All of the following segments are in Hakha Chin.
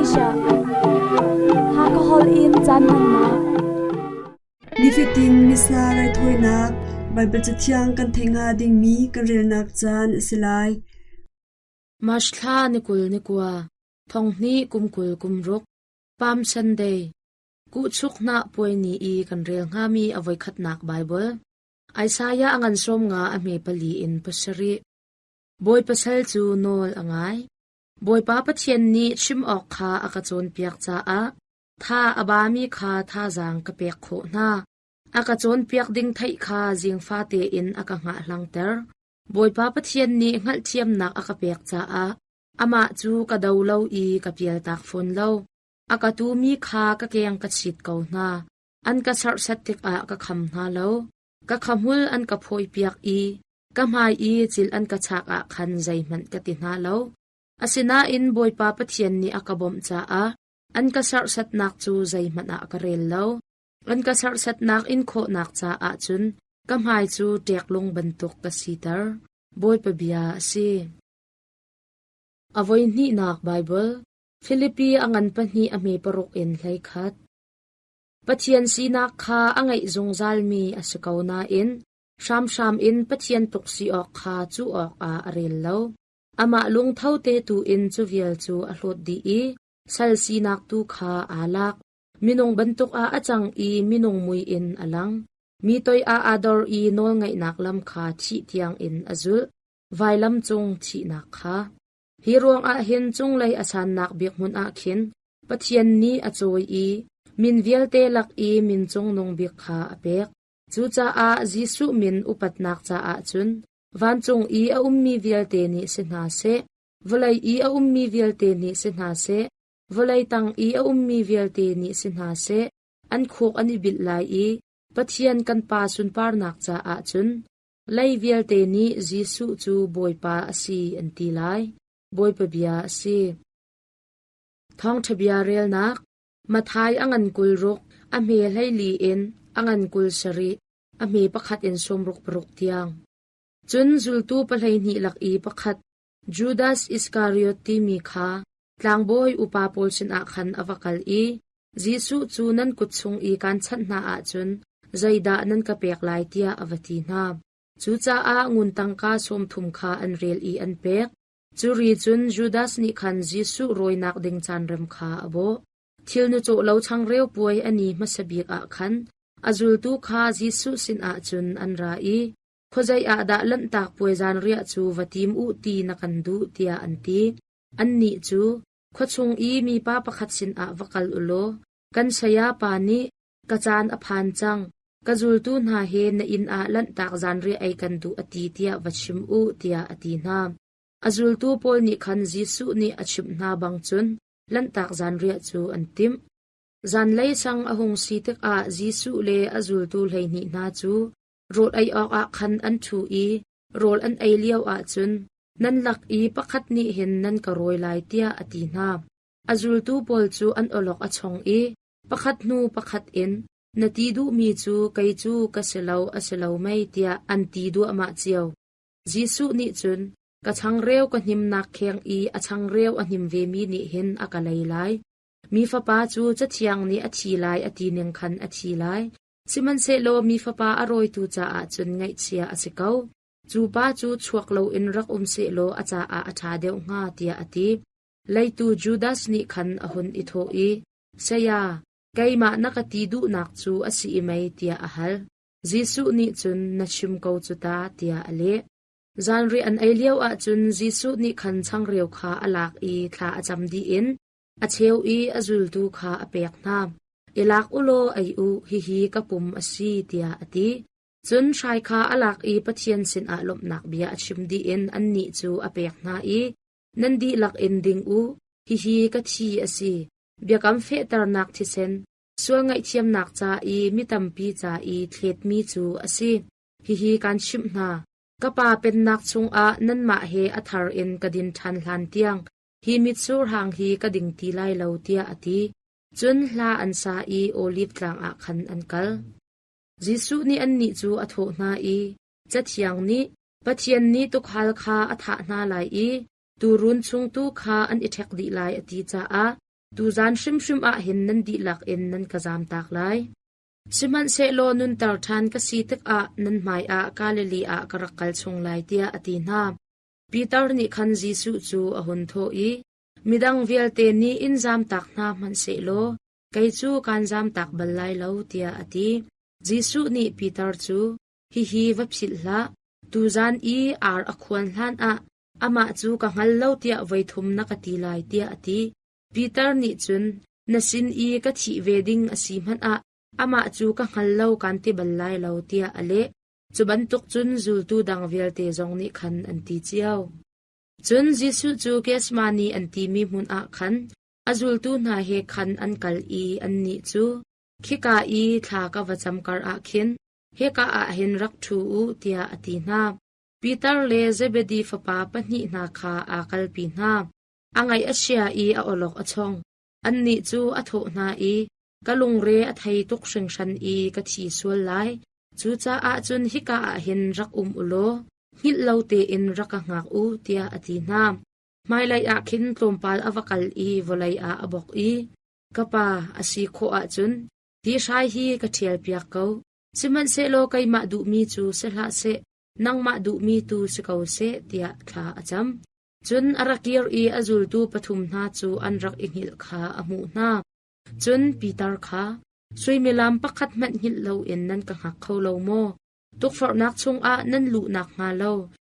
Malaysia. Hakha holh in caan hmannak. Nifatin Missa raithawinak Baibal Cathiang kan theih hnga dingmi kan relnak caan a si lai. March thla ni 20 ni kua, thong hnih kum 20 kum ruk, Palm Sunday, Kuhchuk hnah puai ni i kan rel hngami a voikhatnak Baibal. Isaiah a ngan 50 a hme pali in pasarih. Bawipa sal cu nawl a ngai. Bawipa Pathian nih chim awk kha a ka cawnpiak caah tha a bami kha thazaang ka pek khawh hna. A ka cawnpiak ding theih kha zingfa tein a ka hngahhlangter. Bawipa Pathian nih hngalhthiamnak a ka pek caah amah cu ka do lo i ka pialtak fawn lo. A ka tumi kha ka keng ka chit ko hna. An ka serhsat tikah ka kham hna lo. Ka khahmul an ka phawipiak i ka hmai i cil an ka chak ah khan zeihmanh ka ti hna lo. Asinain Bawipa Pathian nih a ka bawmh caah an ka serhsatnak cu zeihmanh ah ka rel lo. An ka serhsatnak in khawhnak caah cun ka hmai cu ṭeklung bantuk ka siter. Bawipa bia a si. A voihnihnak Baibal Filipi a ngan pahnih a hme paruk in 11. Pathian sinak kha a ngeih zungzalmi a si ko nain hramhram in Pathian tuk si awk kha cuh awkah a rel lo. Amah lungtho te tu in cu vial cu a hlawt dih i sal sinak tu kha aa lak. Minung bantuk ah a cang i minung mui in a lang. Mi toi ah aa dor i nawlngaihnak lam kha thih tiangin a zulh, vailam cung thihnak kha. Hi ruangah hin cunglei a sannak bik hmun ah khin Pathian nih a cawi i min vialte lak i min cungnung bik kha a pek. Cucaah Jesuh min upatnak caah cun vancung i a ummi vialte nih si hna seh, vawlei i a ummi vialte nih si hna seh, vawlei tang i a ummi vialte nih si hna seh, an khuk an i bilh lai i Pathian kan Pa sunparnak caah cun lei vialte nih Jesuh cu Bawipa a si an ti lai. Bawipa bia a si. Thawngṭha bia relnak Matthai a ngan 26, a hme 14 in a ngan 27, a hme pakhat in 66 tiang. Cun zultu 12 lak i pakhat, Judas Iskariot timi kha tlangbawi upa pawl sinah khan a va kal i, Jesuh cu nan kut chung i kaan chanh hna ahcun zeidah nan ka pek lai tiah a va ti hna. Cucaah ngun tangka 30 kha an rel i an pek. Cu ri cun Judas nih khan Jesuh rawinak ding caan rem kha a bawh. Thil nu cawh lo changreu puai a ni hmasa bik ah khan a zultu kha Jesuh sinah cun an ra i, Khuazei ah dah Lanhtak Puai zanriah cu va tim u ti na kan duh, tiah an ti. Annih cu, Khua chung i mipa pakhat sinah va kal u law, kan sayapa nih, Ka caan a phan cang, ka zultu hna he na inn ah Lanhtak zanriah ei kan duh a ti tiah va chim u, tiah a ti hna. A zultu pawl nih khan Jesuh nih a chimh hna bang cun Lanhtak zanriah cu an timh. Zanlei sang a hung si tikah Jesuh le a zultu 12 hna cu rawl ei awkah khan an ṭhu i rawl an ei lioah cun, Nan lak i pakhat nih hin nan ka rawi lai, tiah a ti hna. A zultu pawl cu an awlok a chong i pakhat hnu pakhat in, Na ti duhmi cu kei cu ka si lo a si lo mei, tiah an ti duahmah cio. Jesuh nih cun, Ka changreu ka hnimnak kheng i a changreu a hnim vemi nih hin a ka lei lai. Mi Fapa cu Cathiang nih a thi lai a ti ning khan a thi lai. Sihmanhsehlaw mi Fapa a rawitu caah cun ngaihchia a si ko. Cu pa cu chuak loin rak um sehlaw a caah a ṭha deuh hnga, tiah a ti. Leitu Judas nih khan a hun i thawh i, Saya, keimah na ka ti duhnak cu a si i mei, tiah a hal. Jesuh nih cun, Na chim ko cu ta, tiah a leh. Zanriah an ei lioah cun Jesuh nih khan changreu kha a lak i thla a cam dih in a cheu i a zultu kha a pek hna. I lak u law ei u, hihi ka pum a si, tiah a ti. Cun hrai kha a lak i Pathian sinah lawmhnak bia a chim dih in annih cu a pek hna i, Nan dihlak in ding u, hihi ka thi a si, biakam fehternak thisen, sual ngaihthiamnak ca i mi tampi ca i thletmi cu a si. Hihi kaan chimh hna, ka Pa pennak chungah nanmah he a thar in ka din ṭhan hlan tiang hi mitsur hang hi ka ding ti lai lo, tiah a ti. Cun hla an sa i Oliv tlang ah khan an kal. Jesuh nih annih cu a thawh hna i, Cathiang nih, Pathian nih tuukhal kha a thah hna lai i tuurun chung tuu kha an i ṭhek dih lai a ti caah. Tuzan hrimhrim ah hin nan dihlak in nan ka zamtak lai. Sihmanhsehlaw nunter ṭhan ka si tikah nan hmaiah Galilee ah ka rak kal chung lai, tiah a ti hna. Peter nih khan Jesuh cu a hun thawh i, Midang vialte nih in zamtak hna hmanh sehlaw kei cu kaan zamtak bal lai lo, tiah a ti. Jesuh nih Peter cu, Hihi va philh hlah, tuzan i ar a khuan hlanah amah cu ka hngal lo tiah voithum na ka ti lai, tiah a ti. Peter nih cun, Na sin i ka thih ve ding a si hmanh ah amah cu ka hngal lo kaan ti bal lai lo, tiah a leh. Cu bantuk cun zultu dang vialte zong nih khan an ti cio. Cun Jesuh cu Gethsemane an timi hmun ah khan a zultu hna he khan an kal i annih cu, Khika i thla ka va cam karah khin hika ah hin rak ṭhu u, tiah a ti hna. Peter le Zebedi fapa pahnih hna kha aa kalpi hna. A ngaih a chia i a awlok a chong. Annih cu a thawh hna i, Ka lungre a thei tuk hringhran i ka thi sual lai. Cucaah cun hika ah hin rak um u law hngilh lo tein rak ka hngak u, tiah a ti hna. Hmailei ah khin tlawmpal a va kal i vawlei ah a bawk i, Ka pa, a si khawh ahcun hi hrai hi ka ṭhialpiak ko. Sihmanhsehlaw keimah duhmi cu si hlah seh, nangmah duhmi tu si ko seh, tiah thla a cam. Cun a ra kir i a zultu pathum hna cu an rak i hngilh kha a hmuh hna. Cun Peter kha, Suimilam pakhat hmanh hngilh loin nan ka hngak kho lo maw? Tukforhnak chungah nan luh nakhnga lo,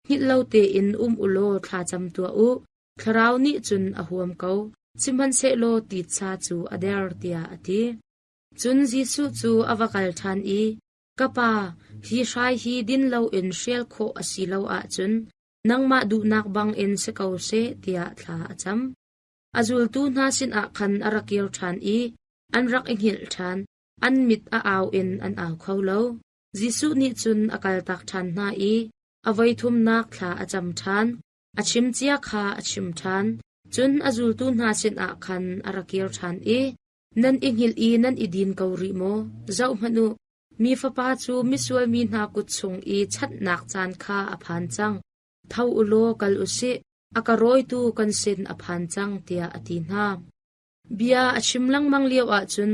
hngilh lo tein um u law thlacam tuah u. Thlarau nih cun a huam ko, sihmanhsehlaw titsa cu a der, tiah a ti. Cun Jesuh cu a va kal ṭhan i, Ka Pa, hi hrai hi din loin hrial khawh a si lo ahcun nangmah duhnak bangin si ko seh, tiah thla a cam. A zultu hna sinah khan a ra kir ṭhan i an rak i hngilh ṭhan, an mit a au in an au kho lo. Jesuh nih cun a kaltak ṭhan hna i a voithumnak thla a cam ṭhan. A chim cia kha a chim ṭhan. Cun a zultu hna sinah khan a ra kir ṭhan i, Nan i hngilh i nan i din ko rih maw? Zohhmanh u, mi Fapa cu misual mi hna kut chung i chanhnak caan kha a phan cang. Tho u law kal u sih, a ka rawitu kan sin a phan cang, tiah a ti hna. Bia a chim lengmang lioah cun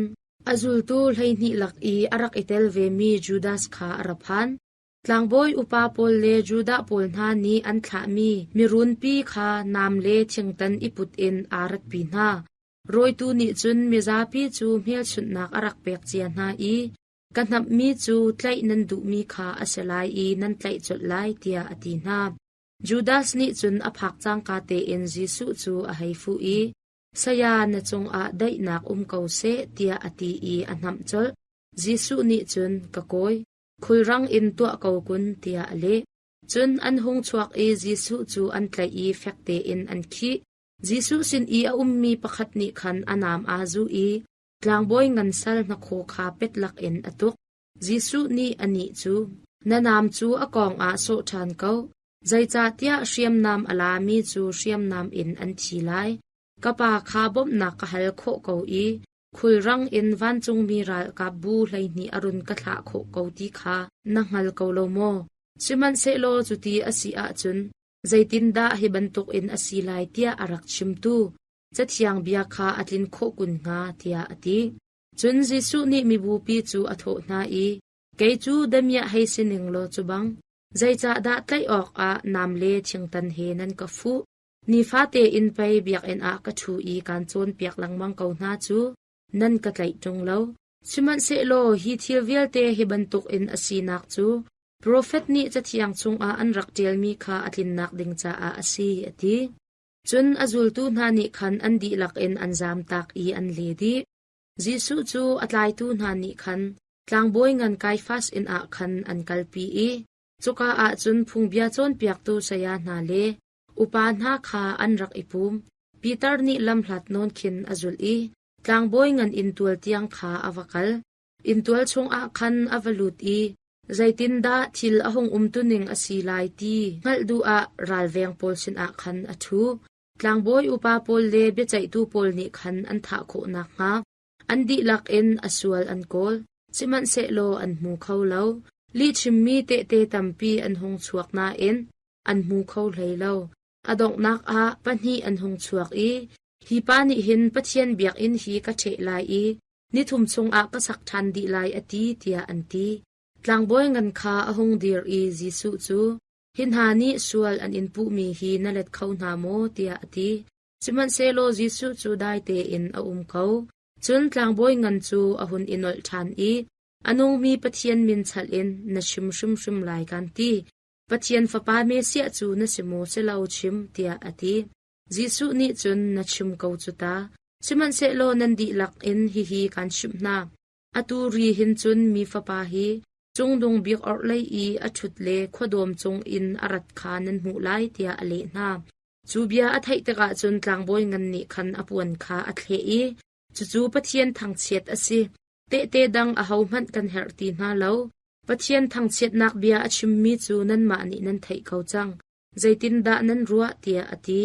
a zultu 12 lak i a rak i tel vemi Judas kha a ra phan. Tlangbawi upa pawl le Judah pawl hna nih an thlahmi mirunpi kha nam le thingtan i put in aa ratpi hna. Rawitu nih cun mizapi cu hmelchunhnak a rak pek cia hna i ka hnamhmi cu tlaih nan duhmi kha a si lai i nan tlaih colh lai, tiah a ti hna. Judas nih cun a phak cangka tein Jesuh cu a hei fuh i, Saya, na cungah daihnak um ko seh, tiah a ti i a hnamh colh. Jesuh nih cun, Ka kawi, khulrang in tuah ko kun, tiah a leh. Cun an hung chuak i Jesuh cu an tlaih i fek tein an khih. Jesuh sin i a ummi pakhat nih khan a nam aa zuh i tlangbawi ngan sal hnakhaw kha pet lakin a tuk. Jesuh nih anih cu, Na nam cu a kawng ah sawh ṭhan ko, zeicahtiah hriamnam a lami cu hriamnam in an thi lai. Ka Pa kha bawmhnak ka hal khawh ko i khulrang in vancungmi ralkapbu 12 a run ka thlah khawh ko ti kha na hngal ko lo maw? Sihmanhsehlaw cuti a si ahcun zeitindah hi bantukin a si lai tiah a rak chimtu Cathiang bia kha a tlin khawh kun hnga, tiah a ti. Cun Jesuh nih mibupi cu a thawh hna i, Kei cu damiah hei si ning law cu bang, zeicahdah tlaih awkah nam le thingtan he nan ka fuh? Nifate in pei biakinn ah ka ṭhu i kaan cawnpiak lengmang ko hna cu nan ka tlaih ṭung lo. Sihmanhsehlaw hi thil vialte hi bantukin a sinak cu profet nih Cathiang chungah an rak ṭialmi kha a tlinnak ding caah a si, a ti. Cun a zultu hna nih khan an dihlak in an zamtak i an le dih. Jesuh cu a tlaitu hna nih khan tlangbawi ngan Kaiafas inn ah khan an kalpi i cuka ah cun phungbia cawnpiaktu saya hna le upa hna kha an rak i pum. Peter nih lamhlat nawn khin a zulh i tlangbawi ngan inntual tiang kha a va kal. Inntual chungah khan a va lut i zeitindah thil a hung umtuning a si lai ti hngalh duh ah ralveng pawl sinah khan a ṭhu. Tlangbawi upa pawl le biaceihtu pawl nih khan an thah khawh nakhnga an dihlak in a sual an kawl, sihmanhsehlaw an hmu kho lo. Lihchimmi tehte tampi an hung chuak nain an hmu kho hlei lo. A donghnak ah pahnih an hung chuak i. Hi pa nih hin Pathian biakinn hi ka ṭheh lai i nithum chungah ka sak ṭhan dih lai a ti, tiah an ti. Tlangbawi ngan kha a hung dir i Jesuh cu, Hi hna nih sual an in puhmi hi na let kho hna maw? tiah a ti. Sihmanhsehlaw Jesuh cu dai tein a um ko. Cun tlangbawi ngan cu a hun i nolh ṭhan i, A nungmi Pathian min chalh in na chim hrimhrim lai kan ti. Pathian Fapa Messiah cu na si maw si lo chim, tiah a ti. Jesuh nih cun na chim ko cu ta. Sihmanhsehlaw nan dihlak in hihi kaan chimh hna. Atu ri hin cun mi Fapa hi cungdung bik orhlei i a ṭhut le khuadawm cungin a rat kha nan hmuh lai, tiah a leh hna. Cu bia a theih tikah cun tlangbawi ngan nih khan a puan kha a thleh i, Cucu Pathian thangchiat a si. Tehte dang ahohmanh kan herh ti hna lo. Pathian thangchiatnak bia a chimmi cu nanmah nih nan theih ko cang. Zeitindah nan ruah tiah a ti.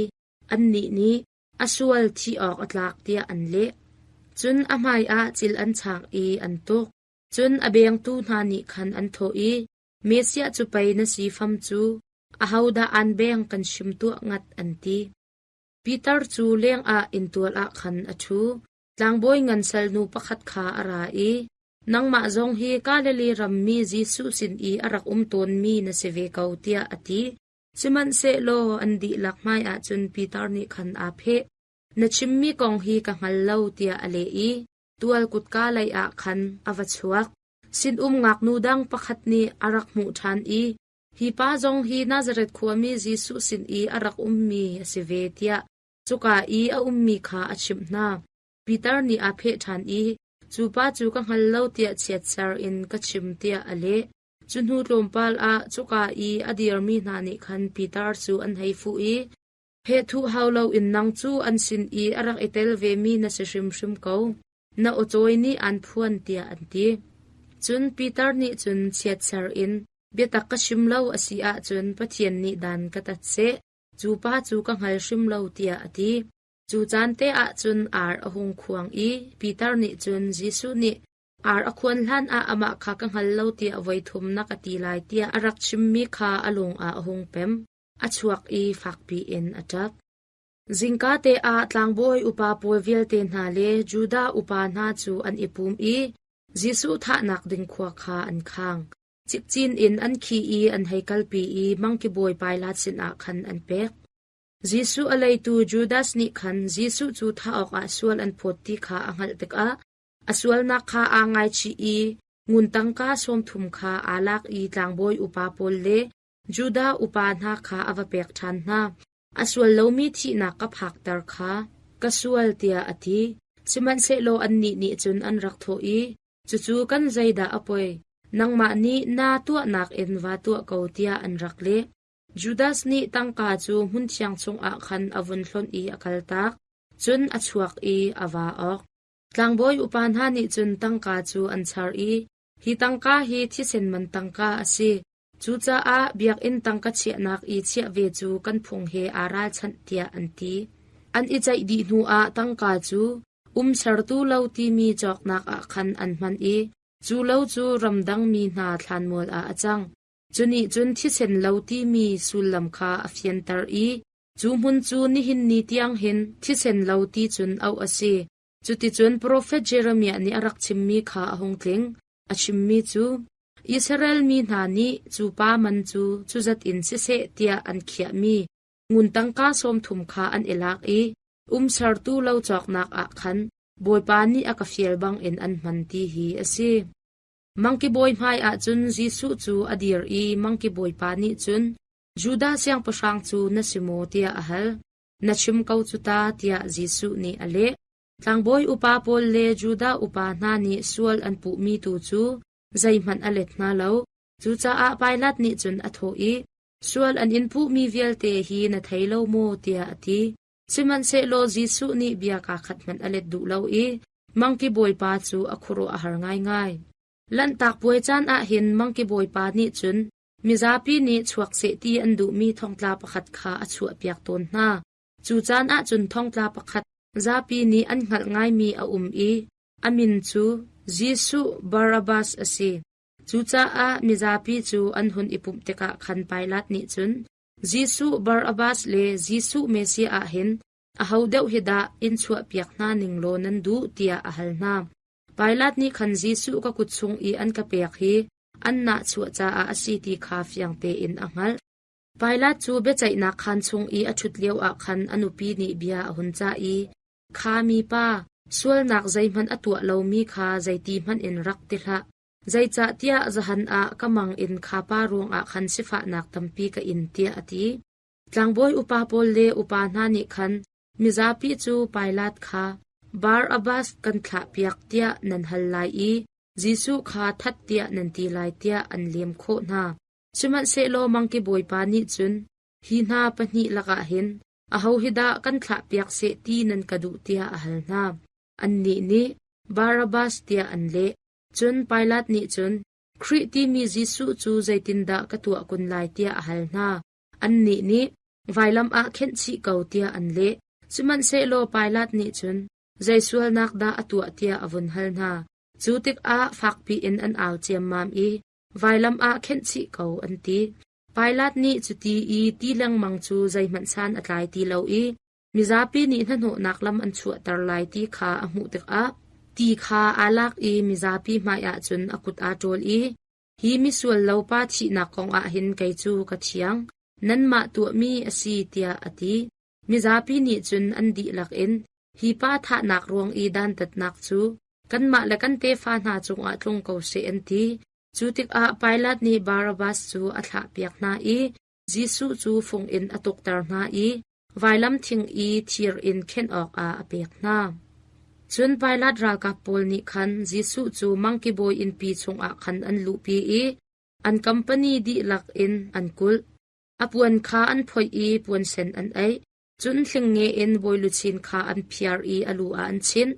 Annih nih, A sual thih awk a tlak tiah an leh. Cun a hmaiah cil an chak i an tuk. Cun a bengtu hna nih khan an thawh i, Messiah cu pei na si fam cu, ahodah aan beng kan chim tuah ngat an ti. Peter cu lengah inntual ah khan a ṭhu. Tlangbawi ngan salnu pakhat kha a ra i, Nangmah zong hi Galilee rammi Jesuh sin i a rak um tawnmi na si ve ko, tiah a ti. Sihmanhsehlaw an dihlak hmaiah cun Peter nih khan aa pheh. Na chimmi kong hi ka hngal lo, tiah a leh i tual kutka leiah khan a va chuak. Sinum ngaknu dang pakhat nih a rak hmuh ṭhan i, Hi pa zong hi Nazareth khuami Jesuh sin i a rak ummi a si ve, tiah cuka i a ummi kha a chimh hna. Peter nih aa pheh ṭhan i, Cu pa cu ka hngal lo tiah chiatser in ka chim, tiah a leh. Cu hnu tlawmpal ah cuka i a dirmi hna nih khan Peter cu an hei fuh i, Phehthuh hau loin nang cu an sin i a rak i tel vemi na si hrimhrim ko. Na awcawi nih aan phuan, tiah an ti. Cun Peter nih cun chiatser in, Biatak ka chim lo a si ahcun Pathian nih dan ka tat seh. Cu pa cu ka hngal hrim lo, tiah a ti. Cu caan te ah cun ar a hung khuang i Peter nih cun Jesuh nih ar a khuan hlanah amah kha ka hngal lo tiah voithum na ka ti lai tiah a rak chimmi kha a lung ah a hung pem. A chuak i fakpi in a ṭap. Zingka te ah tlangbawi upa pawl vialte hna le Judah upa hna cu an i pum i Jesuh thahnak ding khua kha an khang. Cikcin in an khi i an hei kalpi i mangki bawi Pilat sinah khan an pek. Jesuh a leitu Judas nih khan Jesuh cu thah awkah sual an phawt ti kha a hngalh tikah a sualnak kha aa ngaichih i ngun tangka sawm thum kha aa lak i tlangbawi upa pawl le Judah upa hna kha a va pek ṭhan hna. A sual lomi thihnak ka phakter kha ka sual tiah a ti. Sihmanhsehlaw annih nih cun an rak thawh i, Cucu kan zeidah a poi? Nangmah nih naa tuahnak in vaa tuah ko tiah an rak leh. Judas nih tangka cu hmunthiang chungah khan a vun hlonh i a kaltak, cun a chuak i a vaa awk. Tlangbawi upa hna nih cun tangka cu an char i, Hi tangka hi thisen man tangka a si. Cucaah biakinn tangka chiahnak i chiah ve cu kan phung he aa ralchanh tiah an ti. An i ceih dih hnuah tangka cu umsertu lo timi cawknak ah khan an hman i cu lo cu ramdang mi hna thlanmual ah a cang. Cu nih cun thisen lo timi sullam kha a fianter i cu hmun cu nihin ni tiang hin thisen lo ti cun auh a si. Cuticun profet Jeremiah nih a rak chimmi kha a hung tling. A chimmi cu, Israel mi hna nih cu pa man cu cuzat in siseh tiah an khiahmi ngun tangka sawm thum kha an i lak i umsertu lo cawknak ah khan Bawipa nih a ka fial bangin an hman ti hi a si. Mangki bawi hmaiah cun Jesuh cu a dir i mangki bawipa nih cun, Judah siangpahrang cu na si maw? tiah a hal. Na chim ko cu ta, tiah Jesuh nih a leh. Tlangbawi upa pawl le Judah upa hna nih sual an puhmi tu cu zeihmanh a let hna lo. Cucaah Pilat nih cun a thawh i, Sual an in puhmi vialte hi na thei lo maw? tiah a ti. Sihmanhsehlaw Jesuh nih bia kaa khat hmanh a let duh lo i mangki bawipa cu a khuaruah a har ngaingai. Lanhtak puai caan ah hin mangki bawipa nih cun mizapi nih chuak seh ti an duhmi thongtla pakhat kha a chuahpiak tawn hna. Cu caan ah cun thongtla pakhat zapi nih an hngalh ngaimi a um i a min cu Jesuh Barabbas a si. Cucaah mizapi cu an hun i pumh tikah khan Pilat nih cun Jesuh Barabbas le Jesuh Messiah ah hin. Aho deuh hi dah in chuahpiak hna ning law nan duh tiah a hal hna. Pilat nih khan Jesuh ka kut chung i an ka pek hi an nahchuah caah a si ti kha fiang tein a hngalh. Pilat cu biaceihnak khaan chung i a ṭhut lioah khan a nupi nih bia a hun cah i, Kha mipa, sualnak zeihmanh a tuah lomi kha zeiti hmanh in rak ti hlah. Zeicahtiah zahan ah ka mang in kha pa ruangah khan sifahnak tampi ka in tiah a ti. Tlangbawi upa pawl le upa hna nih khan mizapi cu Pilat kha Barabbas kan thlahpiak tiah nan hal lai i Jesuh kha that tiah nan ti lai tiah an lem khawh hna. Sihmanhsehlaw mangki bawipa nih cun, Hi hna pahnih lakah hin aho hi dah kan thlahpiak seh ti nan ka duh tiah a hal hna. Annih nih, Barabbas tiah an leh. Cun Pilat nih cun, Khrih timi Jesuh cu zeitindah ka tuah kun lai tiah a hal hna. Annih nih, Vailam ah khenh chih ko tiah an leh. Sihmanhsehlaw Pilat nih cun, zei sualnak dah a tuah tiah a vun hal hna. Cu tikah fakpi in an au ciammam i, Vailam ah khenh chih ko, an ti. Pilat nih cuti i ti lengmang cu zeihmanh san a tlai ti lo i mizapi nih hnahnawhnak lam an chuahter lai ti kha a hmuh tikah ti kha aa lak i mizapi hmaiah cun a kut aa ṭawl i, Hi misual lo pa thihnak kong ah hin kei cu ka thiang, nanmah tuahmi a si, tiah a ti. Mizapi nih cun an dihlak in, Hi pa thahnak ruang i dantatnak cu kanmah le kan tefa hna cungah tlung ko seh, an ti. Cu tikah Pilat nih Barabbas cu a thlahpiak hna i Jesuh cu fung in a tukter hna i vailam thing i thir in khenh awkah a pek hna. Cun Pilat ralkap pawl nih khan Jesuh cu mangki bawi innpi chungah khan an luhpi i an company dihlak in an kulh. A puan kha an phoih i puansen an aih. Cun hlingnge in bawi luchin kha an phiar i a lu ah an chinh.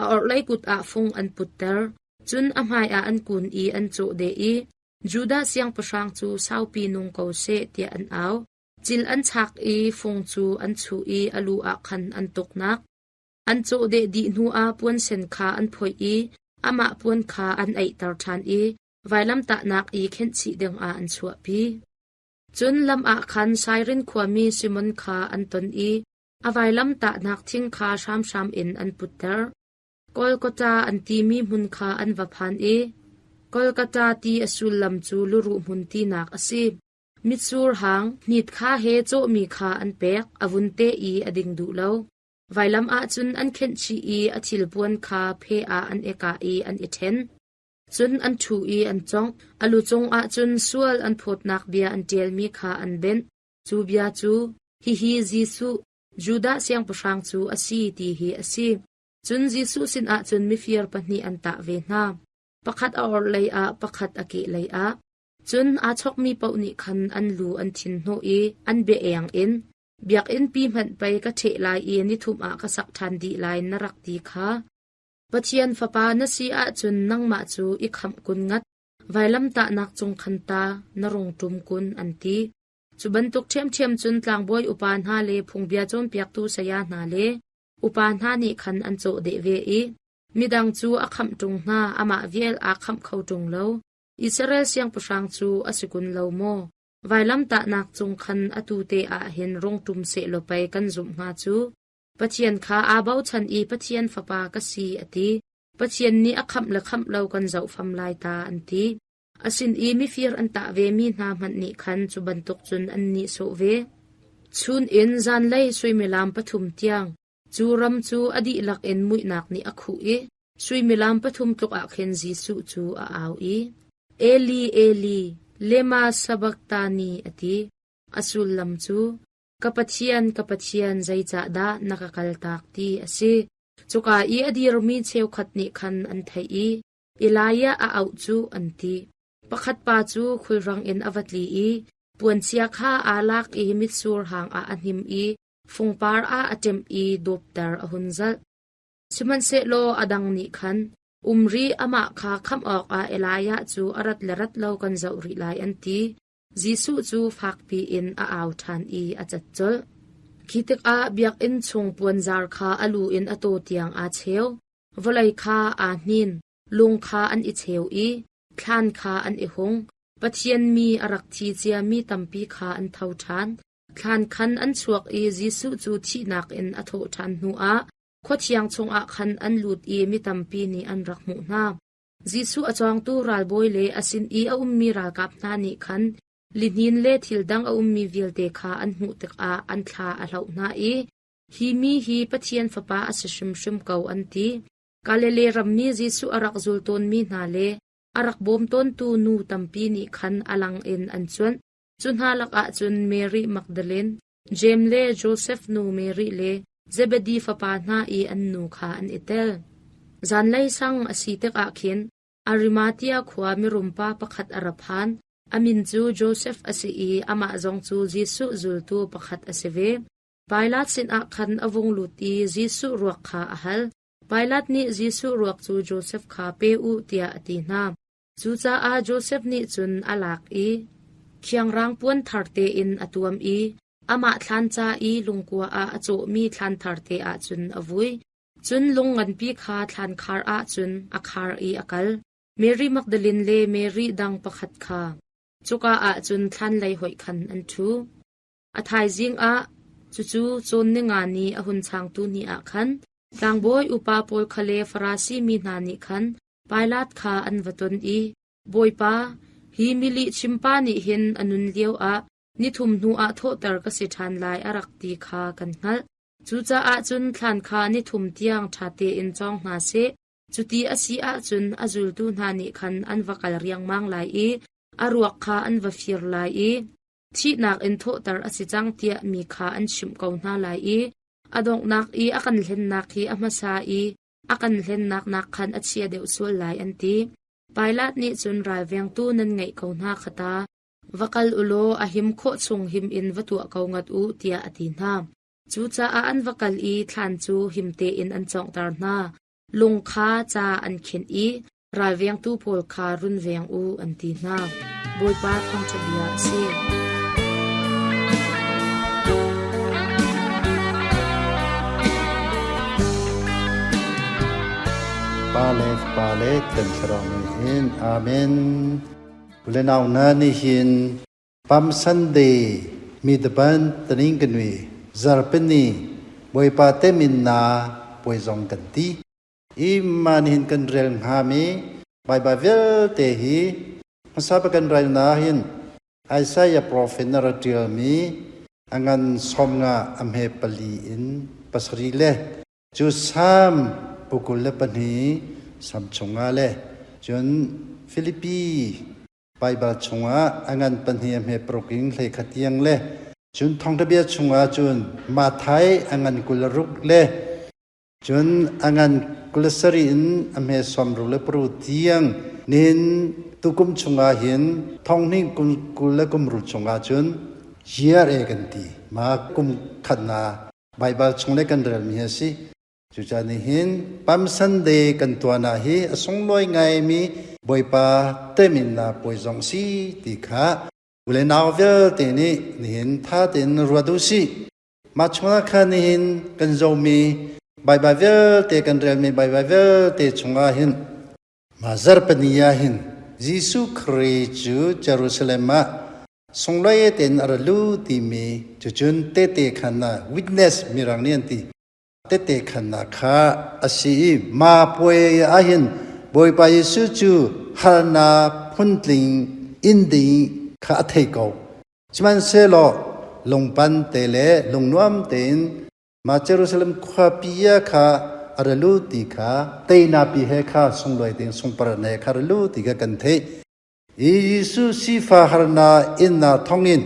A orhlei kut ah fung an putter. Cun a hmaiah an kun i an cawhdeh i Judah siangpahrang cu saupi nung ko seh tiah an au. Cil an chak i fung cu an chuh i a lu ah khan an tuknak. An cawhdeh dih hnuah puansen kha an phoih i amah puan kha an aihter ṭhan i vailamtahnak i khenhchih dingah an chuahpi. Cun lam ah khan Sairin khuami Simon kha an ton i a vailamtahnak thing kha hramhram in an putter. Golgotha an timi hmun kha an va phan i Golgotha ti a sullam cu luruh hmun tinak a si. Mitsur hang hnit kha he cawhmi kha an pek, a vun te i a ding duh lo. Vailam ah cun an khenh chih i a thilpuan kha phe ah an i kah i an i ṭhen. Cun an ṭhu i an congh. A lu cungah cun sual an phawtnak bia an ṭialmi kha an benh. Cu bia cu, Hihi Jesuh, Judah siangpahrang cu a si, ti hi a si. Cun Jesuh sinah cun mifir pahnih an tah ve hna. Pakhat a orhlei ah, pakhat a kehlei ah. Cun aa chawkmi paoh nih khan an lu an thin hnawh i an bia eng in, Biakinnpi hmanh pei ka ṭheh lai i nithum ah ka sak ṭhan dih lai na rak ti kha. Pathian Fapa na si ahcun nangmah cu i khamh kun ngat, vailamtahnak cung khan ta na rung ṭum kun, an ti. Cu bantuk ṭhiamṭhiam cun tlangbawi upa hna le phungbia cawnpiaktu saya hna le upa hna nih khan an cawhdeh ve i midang cu a khamh ṭung hna, amah vial aa khamh kho ṭung lo. Israel siangpahrang cu a si kun lo maw? Vailamtahnak cung khan atu te ah hin rung ṭum sehlaw pei kan zumh hnga cu. Pathian kha aa bochan i Pathian fapa ka si a ti. Pathian nih a khamh le khamh lo kan zoh fam lai ta an ti. A sin i mifir an tah vemi hna hmanh nih khan cu bantuk cun an nihsawh ve. Chun in zanlei suimilam pathum tiang cu ram cu a dihlak in muihnak nih a khuh i suimilam pathum tluk ah khin Jesuh cu a au i, Eli, Eli, lema sabachthani, a ti. A sullam cu, Ka Pathian, ka Pathian, zeicahdah na ka kaltak ti a si. Cuka i a dirmi cheukhat nih khan an theih i Elijah a auh cu an ti. Pakhat pa cu khulrang in a va tli i puanchia kha aa lak i mitsur hang ah a hnim i fungpar ah a ṭemh i dawpter a hun zalh. Sihmanhsehlaw a dang nih khan, Um rih, amah kha khamh awkah Elijah cu a rat le rat lo kan zoh rih lai, an ti. Jesuh cu fakpi in a au ṭhan i a cat colh. Khi tikah biakinn chung puanzar kha a lu in a taw tiang aa cheu. Vawlei kha aa hnin, lung kha an i cheu i thlan kha an i hung. Pathian mi a rak thi ciami tampi kha an tho ṭhan. Thlan khan an chuak i Jesuh cu thihnak in a thawh ṭhan hnuah khua thiang chungah khan an lut i mi tampi nih an rak hmuh hna. Jesuh a cawngtu ralbawi le a sin i a ummi ralkap hna nih khan lihnin le thil dang a ummi vialte kha an hmuh tikah an thla a hloh hna i, “Hi mi hi Pathian Fapa a si hrimhrim ko,” an ti. Galilee rammi Jesuh a rak zul tawnmi hna le a rak bawm tawntu nu tampi nih khan a lang in an cuanh. Cu hna lakah cun Mary Magdalene, Jeim le Josef nu Mary le Zebedi fapa hna i an nu kha an i tel. Zanlei sang a si tikah khin Arimathea khua mirumpa pakhat a ra phan. A min cu Josef a si i amah zong cu Jesuh zultu pakhat a si ve. Pilat sinah khan a vung lut i Jesuh ruak kha a hal. Pilat nih Jesuh ruak cu Josef kha pe u tiah a ti hna. Cucaah Josef nih cun a lak i khiangrang puan thar tein a tuam i amah thlan ca i lungkua ah a cawhmi thlan tharte ah cun a vui. Cun lung nganpi kha thlankhar ah cun a khar i a kal. Mary Magdalene le Mary dang pakhat kha cuka ah cun thlanlei hoih khan an ṭhu. A thaizing ah cucu cawn ninga ni a hun changtu ni ah khan tlangbawi upa pawl kha le Farasi mi hna nih khan Pilat kha an va ton i, “Bawipa, hi milihchimpa nih hin a nun lioah nithum hnuah thawhter ka si ṭhan lai a rak ti kha kan hngalh. Cucaah cun thlan kha nithum tiang ṭha tein cawng hna seh. Cuti a si ahcun a zultu hna nih khan an va kal riangmang lai i a ruak kha an va fir lai i thihnak in thawhter a si cang tiah mi kha an chimh ko hna lai i a donghnak i a kan hlennak hi a hmasa i a kan hlennak nakkhan a chia deuh sual lai an ti. Pilat nih cun ralvengtu nan ngeih ko hna kha ta, va kal u law a him khawh chung him in va tuah ko ngat u tiah a ti hna. Cucaah an va kal i thlan cu him tein an cawnghter hna. Lung kha ca an khinh i ralvengtu pawl kha runveng u an ti hna. Bawipa thawngṭha bia a si. Pa le Fapa le Thiang Thlarau min in Amen. Ule nau hna nih hin Palm Sunday mi tapan taning kanui zarpini Bawipa te min na puai zong kan ti. I mah nihin kan rel hngami Baibal vialte hi hmasa bik kan rel na hin Isaiah profet na ra ṭialmi a ngan 50 a hme pali in pasarih le cu Salm 22 Salm chungah le cun Filipi Baibal chungah a ngan pahnih a hme paruk in hlei khat tiang le cun Thawngṭha bia chungah cun Matthai a ngan 26 le Cun a ngan 27 in a hme sawmruk le paruk tiang nihin tukum chungah hin thonghnih kum 20 le kum ruk chungah cun GRA kan ti. Mah kum khatnak Baibal chung le kan relmi hi a si. Cucaah nihin Palm Sunday kan tuahnak hi a sunglawi ngaimi Bawipa teminnak puai zong si ti kha u le nau vialte nih nihin tha tein ruat u sih. Mah chungah khan nihin kan zohmi Baibal vialte kan relmi Baibal vialte chungah hin mah zarhpini ah hin Jesuh Khrih cu Jerusalem ah sunglawi tein a ra lut timi cucun tehte khannak witness mirang nih an ti tehte khannak kha a si i mah puai ah hin Bawipa Jesuh cu harnak phuntling in ding kha a thei ko. Sihmanhsehlaw lungpan te le lungnuam tein mah Jerusalem khuapi ah kha a ra lut ti kha teinak pi he kha sunglawi tein sungparnak he kha ra lut ti kha kan theih. I Jesuh sifah harnak innak thawngin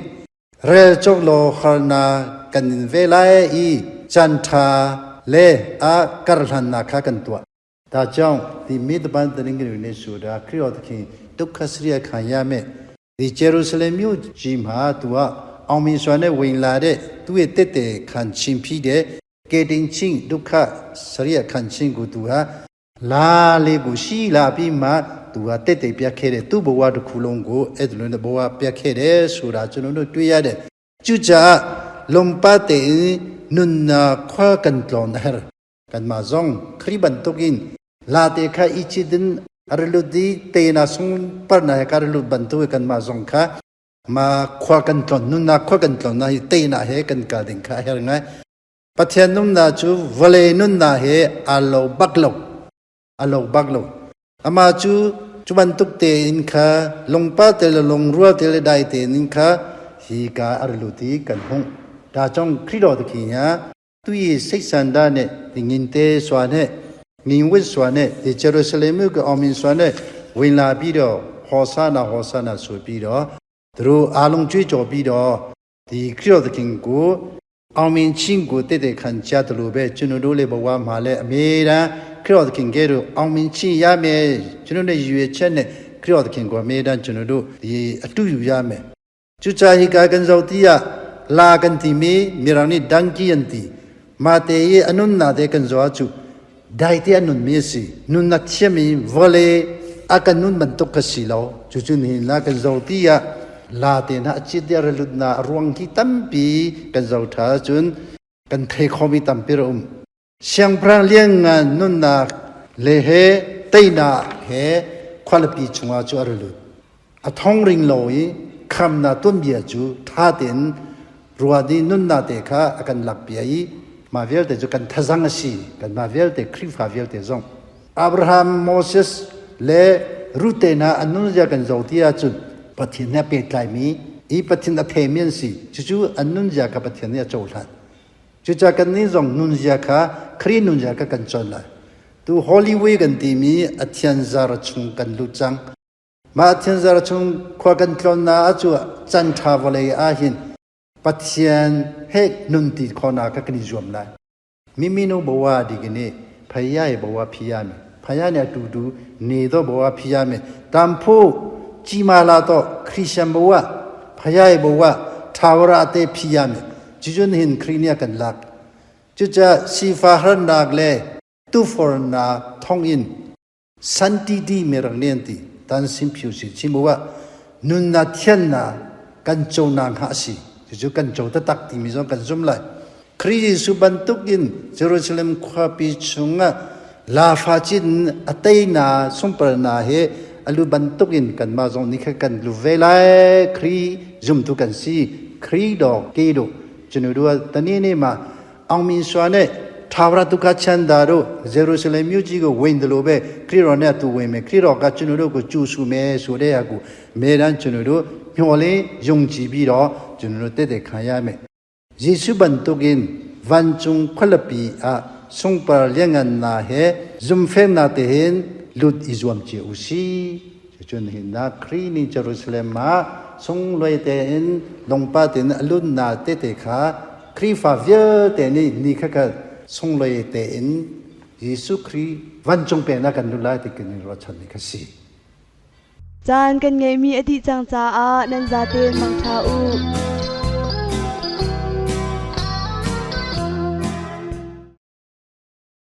rel cawk law harnak kan in ve lai i caan ṭha le a karhlannak kha kan tuah. ဒါကြောင့်ဒီမိတပန်တရင်ကလေးဆိုတာခရစ်တော်သခင်ဒုက္ခစရိယခံရမယ်ဒီဂျေရုဆလင်မြို့ကြီးမှာသူကအောင်မြင်စွာနဲ့ဝင်လာတဲ့သူ့ရဲ့တက်တဲ့ခံချင်းဖြစ်တဲ့ကေတင်ချင်းဒုက္ခစရိယခံချင်းကိုသူဟာလာလေးကိုရှိလာပြီးမှသူဟာတက်တဲ့ပြတ်ခဲ့တဲ့သူ့ဘဝတစ်ခုလုံးကိုအဲ့ဒီလိုဘဝပြတ်ခဲ့တယ်ဆိုတာကျွန်တော်တို့တွေ့ရတယ်ကျူကြလုံပတ်တဲ့နုနာခွာကန်တလွန်ဟဲ Kanmah zong Khrih bantukin late kha i cit in a ra lut i tehna sungparnak he ka ra lut bantuk in kanmah zong kha Ma khua kan tlon nunnak khua kan tlon na hi teina he kan kal ding kha a her ngai. Pathian nunnak cu vawlei nunnak he aa lo bak lo. A lo bak lo. Amah cu cu bantuk tein kha lungpa te le lungrual te le dai tein in kha hi ka a ra lut i kan hung. Ta chong Khrih te khi nya tu i seisanda ne ngin te swa ne ngin win swa neဒီ Jerusalem ကအောင်မြင်စွာနဲ့ဝင်လာပြီးတော့ဟောဆာနာဟောဆာနာဆိုပြီးတော့သူတို့အားလုံးကြွေးကြော်ပြီးတော့ဒီခရစ်တော်သခင်ကိုအောင်မြင်ခြင်းကိုတည်တည်ခံကြတယ်လို့ပဲကျွန်တော်တို့လည်းဘဝမှာလည်းအမြဲတမ်းခရစ်တော်သခင်ကဲ့သို့အောင်မြင်ခြင်းရမယ်ကျွန်တော်တို့ရည်ရွယ်ချက်နဲ့ခရစ်တော်သခင်ကိုအမြဲတမ်းကျွန်တော်တို့ဒီအတူယူရမယ် จุจาฮิกากันเจ้าตียลากันตีมีมิรังนี่ดังกี้ยันตีมาเตยอนุนนาเตกันจอจุได้ที่อนุนมีสินุนนักเชื่อมีวเลอากันนุนมันตกกสีลาจุจุนหินลากันเจ้าตียลาเตนะจิตเดรลุดนารวงที่ตั้มปีกันเจ้าท้าจุนกันเทคอมีตั้มปีรุมเสียงพระเลี้ยงงานนุนนักเลเฮเตนาเฮควาลปีชงอาจุอรลุดอทองริงลอยคำนาต้นเบียจูท่าเต็นรัวดีนุนนาเตคะอากันหลักเปียอีมาเวลเตจูกันทะซังสีกันมาเวลเตคริฟาเวลเตซงอับราฮัมโมเสสและรูเตนาอันนุนยากันโจตีอาจุนปฏิเนเปตไลมีอีปฏินาเทเมียนสีจู่ๆอันนุนยากับปฏิเนโจลันจู่จากกันนี้ซงนุนยาคะครีนุนยาคะกันจนละตูฮอลลีวูดกันตีมีอัธยันซาร์ชงกันลุจัง มาเทียนซาร์ชงควากันตลนาจูจันทาวเลยอาหินปัทยนเฮนุนติขอนากักนิจวมไลမိမိတို့ဘဝဒီကနေ့ဖယားရဲ့ဘဝဖြစ်ရမယ်ဖယားနဲ့အတူတူနေတော့ဘဝဖြစ်ရမယ်တန်ဖို့ကြီးမာလာတော့ခရစ်ယာန်ဘဝဖယားရဲ့ဘဝထာဝရအသက်ဖြစ်ရမယ်ဂျီဂျွန်ဟင်ခရီနီယာကန်လက်จุจะซีฟาหรนักเลตุฟอร์นาทองอินสันติดีเมรังเนียนตีตันสิมผิวสิชิมัวนุนนาเทียนนากันโจนางหาสีจู่กันโจตะตักตีมิซองกันซุมไลคริสต์บันตุกินเยรูซาเล็มควาปีชงะลาฟาจินอเตนาสมปรนาเฮอลูบันตุกินกันมาซองนี่คือกันลูเวไลครีซุมตุกันซีครีดอกเกโดจนุดัวตอนนี้นี่มาအောင်မြင်စွာနဲ့ထာဝရဒုက္ခချမ်းသာတို့ဂျေရုရှလင်မြို့ကြီးကိုဝင်တယ်လို့ပဲခရစ်တော်နဲ့သူဝင်မယ်ခရစ်တော်ကကျွန်တော်တို့ကိုကြိုဆိုမယ်ဆိုတဲ့အကူအမေတန်းကျွန်တော်တို့မျှော်လင့်ယုံကြည်ပြီးတော့ကျွန်တော်တို့တည်တည်ခံရမယ်ယေရှုဘန်တုကင်ဝန်ကျုံခွလပီအဆုံပါလျငန်နာဟေဇုံဖဲနာတေဟင်လုတ်အီဇဝမ်ချေဦးစီကျွန်ဟင်နာခရီနီဂျေရုရှလင်မှာဆုံလွေတဲ့င်လုံပါတင်အလွန်နာတေတေခါခရီဖာဗီတဲ့နေနိခခဆုံလွေတဲ့င်ယေရှုခရီဝန်ကျုံပဲနာကန်လူလာတဲ့ကိရောချန်နိခစီ Caan kan ngeihmi a dih cang caah nan zaten mangṭha u.